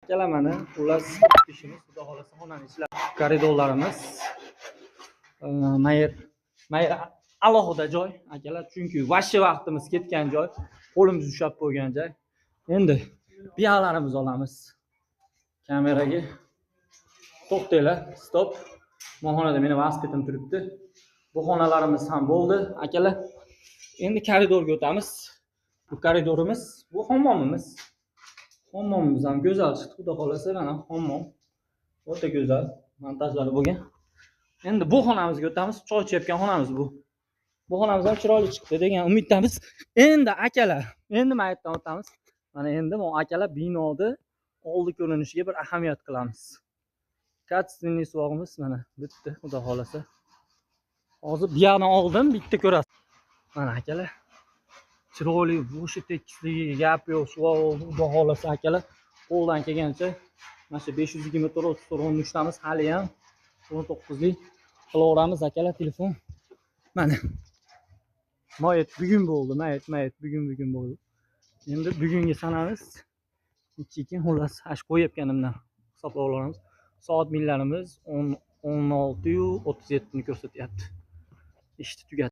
Akalar, mana xullas ishimiz, xudo xohlasa, xonani ichlar, koridorlarimiz, mayer mayer alohida joy, akalar, chunki вообще vaqtimiz ketgan joy, qo'limiz ushlab qo'ygan joy. Endi bu yoqlarimizni olamiz kameraga. To'xtanglar, стоп. Bu xonada meni velosipedim turibdi. Bu xonalarimiz ham bo'ldi, akalar. Endi koridorga o'tamiz. Bu koridorimiz, bu hammomimiz. Hammomimiz ham go'zal chiqdi, xudo xohlasa. Mana hammom o'ta go'zal montajlari bo'lgan. Endi bu xonamizga o'tamiz. Choy ichayotgan xonamiz bu. Bu xonamiz ham chiroyli chiqdi degan umiddamiz. Endi, akalar, endi mana yerdan o'tamiz. Mana endi bu, akalar, binoni oldi ko'rinishiga bir ahamiyat qilamiz. Качественный suvog'imiz mana bitdi, xudo xohlasa. Hozir bu yoqdan oldim, bitta ko'rasiz. Mana, akalar, chiroyli, bo'shi tekisligiga gap yo'q, suvoq oldi, xudo xohlasa, akalar. Qo'ldan kelgancha mana shu 524 34 13damiz, haliyam 19lik qilaveramiz, akalar. Telefon mana mayet bugun bo'ldi, mayet mayet bugun bo'ldi. Endi bugungi sanamiz ikki, xullas, shu qo'yayotganimdan hisoblab olamiz. Soat millarimiz 16:37ni ko'rsatyapti. Ishni tugatdik.